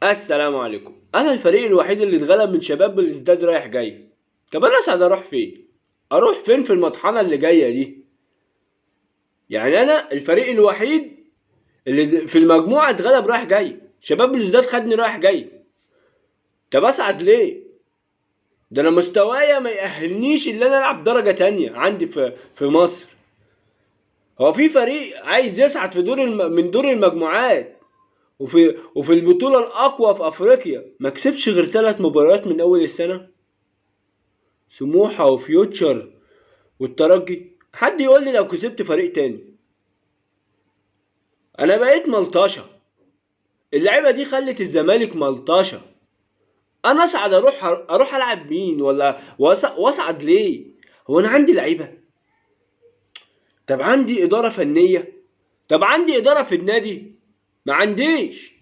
السلام عليكم. انا الفريق الوحيد اللي اتغلب من شباب بلوزداد رايح جاي. طب انا اسعد اروح فين؟ اروح فين في المطحنه اللي جاية دي؟ يعني انا الفريق الوحيد اللي في المجموعة اتغلب رايح جاي، شباب بلوزداد خدني رايح جاي. طب اسعد ليه؟ ده انا مستوايا ما يأهلنيش ان انا العب درجه تانية عندي في مصر. هو في فريق عايز يصعد في من دور المجموعات وفي البطولة الأقوى في أفريقيا ما كسبش غير 3 مباريات من أول السنة، سموحة وفيوتشر والترجي. حد يقول لي لو كسبت فريق تاني؟ أنا بقيت ملطشة. اللعيبة دي خلت الزمالك ملطشة. أنا أصعد أروح ألعب مين ولا وأصعد ليه؟ هو أنا عندي لعيبة؟ طب عندي إدارة فنية؟ طب عندي إدارة في النادي؟ ما عنديش.